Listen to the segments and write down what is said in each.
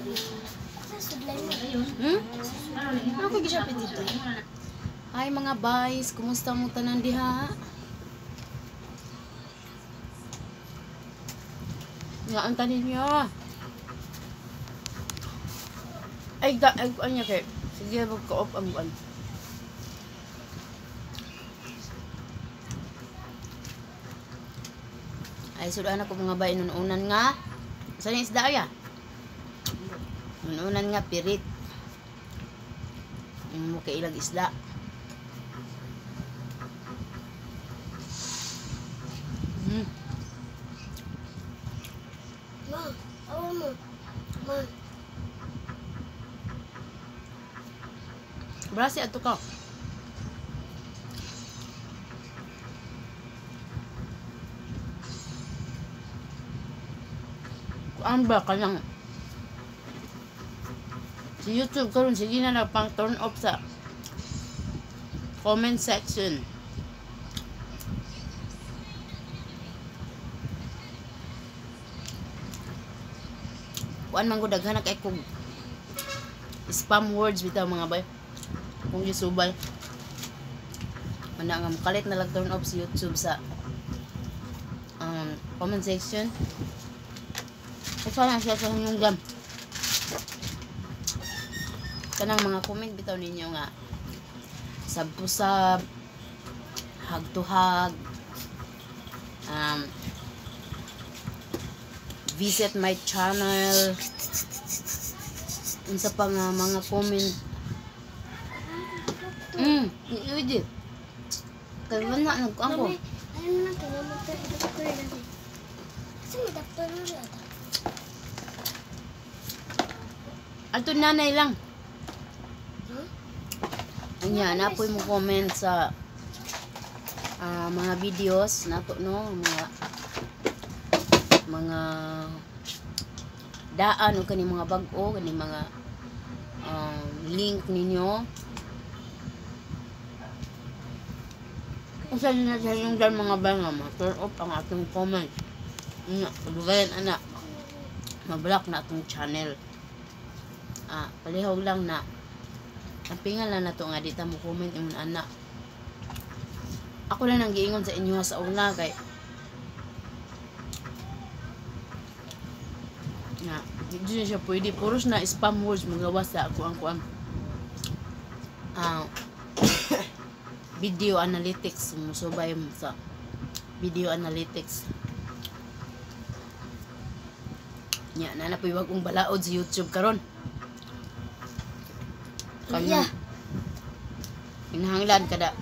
Sa sudlay mo. Hmm? Ano ko gisapit dito? Hi mga bays, kumusta mo tanan diha? Nga ang tanin niyo. Ay, da, ay, ano niya kay. Sige, magka-off ang buwan. Ay, sudan ako mga bay, nununan nga. Saan yung isda ya? Nununan nga, pirit. Yung mo kailag isda. Ma, awa mo. Ma, Brasi ato ka. Kuan ba kanang si YouTube karon sige na lang pang turn off sa comment section. Kuan man gud daghan na kay kog spam words bitaw mga bay. Kung gisubay. Mana nga mukalit na lang turn off si YouTube sa comment section. Usa na siya sa inyong gam. Kanang mga comment bitaw ninyo nga sab to sab, hug to hug, visit my channel, unsa pa nga mga comment. Pwede. Kay wala nagkuan ko. Mami, ayun na to, mami, doktor na rin. Kasi may doktor na rin ata. Ato nanay lang. Huh? Anya, napoy mo comment sa mga videos nato no, mga daan o kani mga bag-o, kani mga link ninyo. Usa na sa inyong dyan mga bay nga, ma-turn off ang atong comment. Nga, padugayan ana, ma-block na atong channel. Palihog lang na. Ang pingal na to nga di ta mo comment imong anak. Ako lang nang giingon sa inyo sa una kay nga di na siya pwede, puros na spam words magawas sa ako ang kuan. Video analytics, musubay mo sa video analytics. Nya na na puy wag-ong balaod sa YouTube karon. Kanya. Yeah. Kinahanglan kada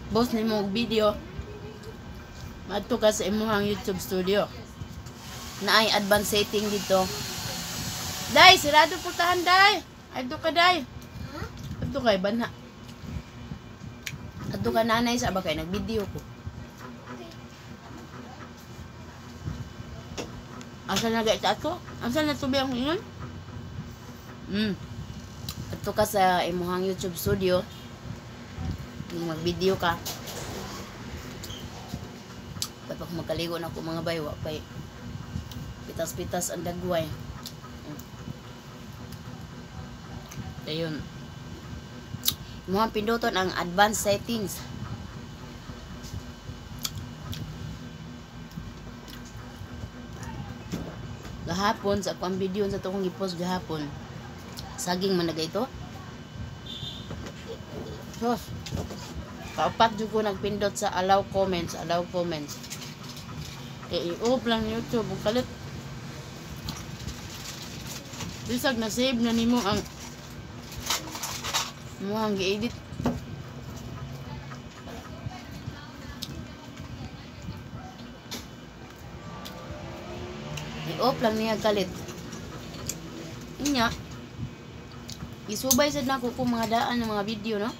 boss nimo og video, madto ka sa imong YouTube studio. Naay advanced setting dito. Day, sirado putahan day. Adto ka day. Ha? Adto kay banha. Adto ka nanay sa bakay nagvideo ko. Okay. Asa na gay ato? Asa na tubi ang ingon? Adto ka sa imong YouTube studio. Nung mag-video ka. Kapag magkaligo na ako mga bay, wa pay pitas-pitas ang dagway. Ayun. Imong pinduton ang advanced settings. Gahapon sa akong video sa akong gipost gahapon. Saging man na ito. Sus. Kaupat jud ko nagpindot sa allow comments, allow comments. Eh, i-off lang YouTube ug kalit. Bisag na save na nimo ang mo ang gi-edit. I-off lang niya kalit. Inya. Isubay sad nako kung mga daan ng mga video, no?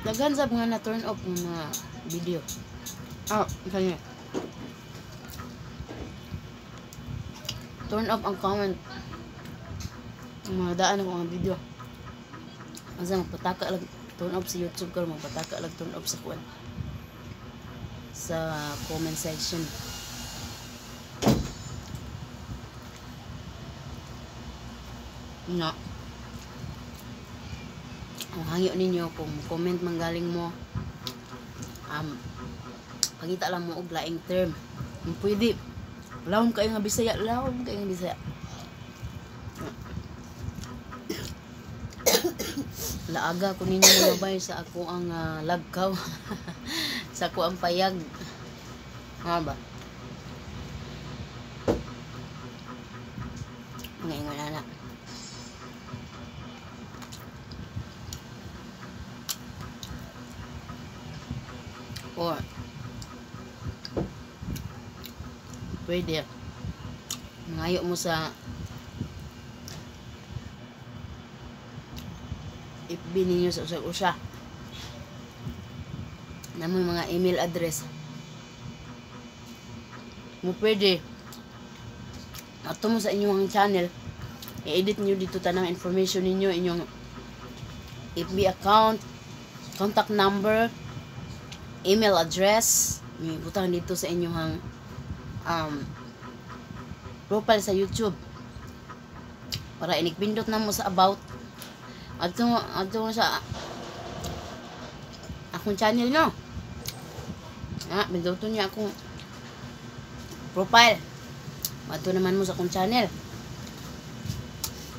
Daghan sab nga na turn off ng mga video. Kanya. Turn off ang comment. Ang mga daan ng mga video. Asa magpataka lang turn off sa YouTube karon, magpataka lang turn off sa kuan. Sa comment section. No. Ang hangyo ninyo kung comment manggaling mo, pangita lang mo og laing term. Kung pwede, lawom kayo nga Bisaya, lawom kayo nga Bisaya. Laaga ko ninyo mga bay sa ako ang lagkaw. Sa ako ang payag. Nga ba? Mga ingon ana. Or pwede mangayo mo sa FB ninyo sa usag-usa. Namoy mga email address. Mo pwede ato mo sa inyong channel, i-edit niyo dito tanang information ninyo, inyong FB account, contact number, email address, ibutang dito sa inyong profile sa YouTube para inikpindot na mo sa about adto mo sa akong channel, no? Pinduton niya akong profile, adto naman mo sa akong channel.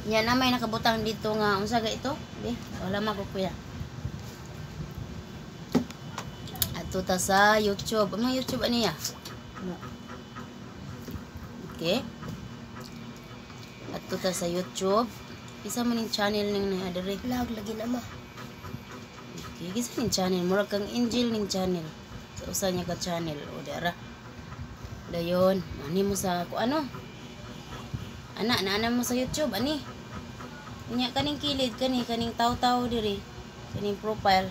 Nya na may nakabutang dito nga unsa ga ito? Di, wala man ko, kuya. Adto ta sa YouTube. Ano YouTube aniya? No. Okay. Adto ta sa YouTube. Isa man ning channel ning na diri. Lag lagi na ma. Okay, gisa ning channel, murag kang angel ning channel. Sa usa niya ka channel o dara. Dayon, ani mo sa ku ano? Ana, naana mo sa YouTube ani. Unya kaning kilid kani kaning taw-taw diri. Kaning profile.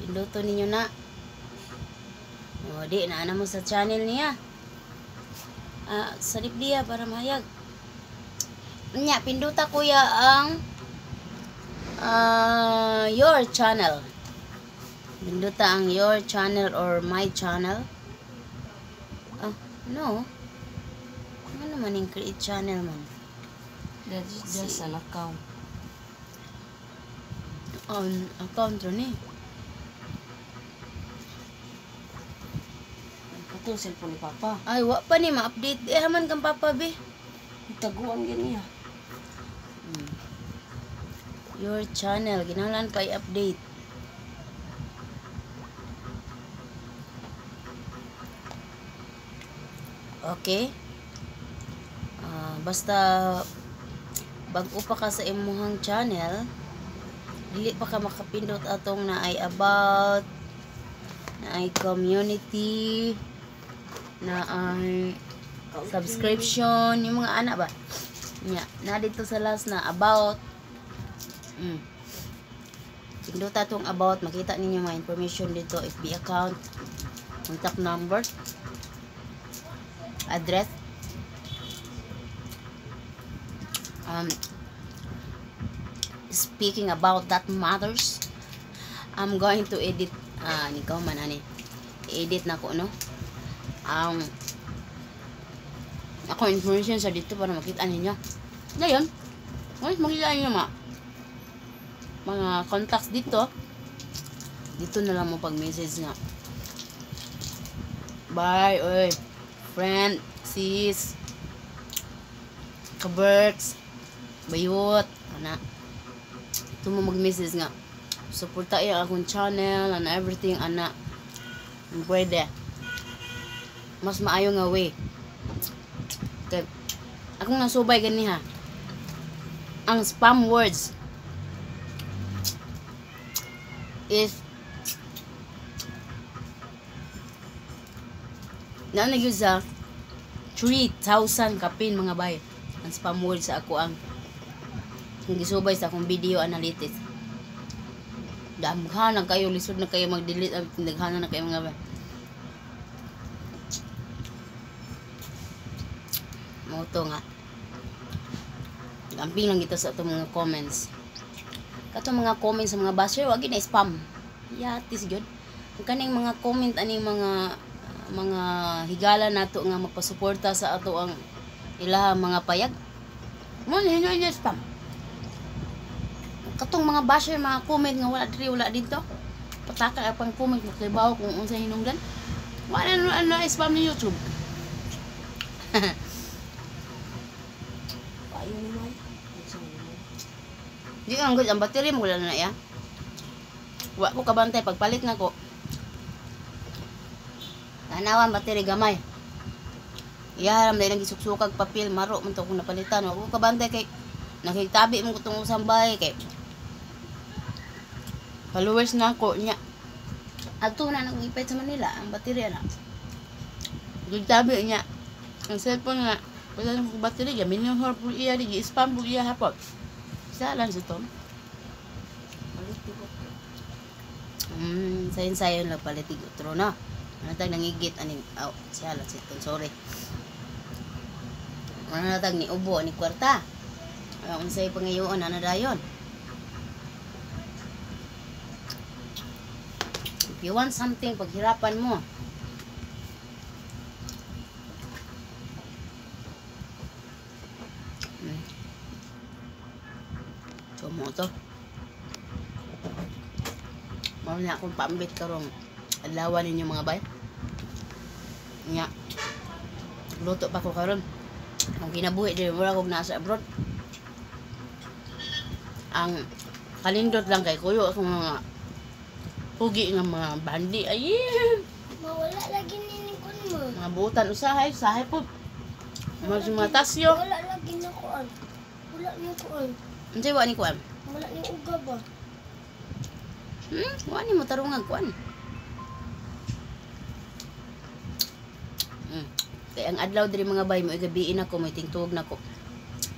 Pinduto ninyo na. O di naana mo sa channel niya. Salip diya para mahayag. Unya pinduta, kuya, ang your channel. Pinduta ang your channel or my channel. Ah, no. Ano man yung create channel man? That's just an account. On account ron eh. Kato cellphone ni Papa. Ay, wa pa ni ma-update. Eh, haman kang papa, be. Itaguan gani niya. Your channel. Kinahanglan pa i-update. Okay. Basta bag-o pa ka sa imuhang channel, dili pa ka makapindot atong naay about, naay community, naay subscription, yung mga ana ba? Nya, na dito sa last na about. Pindota tong about, makita ninyo mga information dito, FB account, contact number, address. Speaking about that matters, I'm going to edit, nikaw man ani. I-edit na ko, no? Ako information sa dito para makita ninyo. Ngayon, once makita ninyo mga contacts dito, dito na lang mo pag-message nga. Bye, oy, friend, sis, kaberks, bayot, ana. Ito mo mag-message nga. Suporta iya akong channel and everything, ana. Pwede. Mas maayo nga way. Okay. Akong nasubay gani ha. Ang spam words is na nag sa 3,000 kapin, mga bay, ang spam words sa ako ang gisubay sa akong video analytics. Damhan na kayo, lisod na kayo mag-delete, ang daghanan na kayo, mga bay. Mao to nga gamping lang kita sa atong mga comments. Katong mga comments sa mga basher, wag na spam. Yatis gyud. Ang kaning mga comment aning mga higala nato nga magpasuporta sa ato ang ilaha mga payag. Mo hinoy niya spam. Katong mga basher, mga comment nga wala diri, wala dito. Pataka ang pang comment makibaw kung unsa hinungdan. Wala na na spam ni YouTube. Payo ni May. Unsa ni May? Di ang good ang battery mo wala na ya. Wa ko kabantay pagpalit na ko. Tanawan battery gamay. Iya ram dahil nagisuksukag papel maro man to kung napalitan. Wa ko kabantay kay nakitabi mo ko tong usang bahay kay followers na ako niya. Adto na nag-ipit sa Manila ang baterya na. Gitabi niya. Ang cellphone nga wala na kong battery gamin yung po iya di spam po iya hapon. Sa lang sa tom. Palit ko. Sayon-sayon lang palit ig otro na. Ano tag nangigit aning aw siya lang si Ton, sorry. Ano na tag ni ubo ni kwarta. Ang unsay pangayoon ana dayon. If you want something, paghirapan mo. So mo to. Mao na akong paambit karong adlaw ninyo mga bay. Nya. Luto pa ko karon. Ang kinabuhi diri mura kog nasa abroad. Ang kalindot lang kay kuyo akong mga pugi nga mga bandi ay Mawala lagi ni kun mo. mga butan usahay usahay po mga mga tasyo. Wala lagi na kuan. Wala ni kuan. Unsay wa ni kuan? Wala ni uga ba? Wa ni mo tarungag kuan. Kay ang adlaw diri mga bay mo gabiin ako mo tingtuog nako.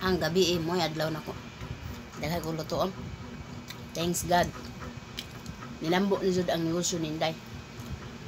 Ang gabi mo adlaw nako. Daghan ko lutoon. Thanks God. Nilambo ni jud ang negosyo ni Inday.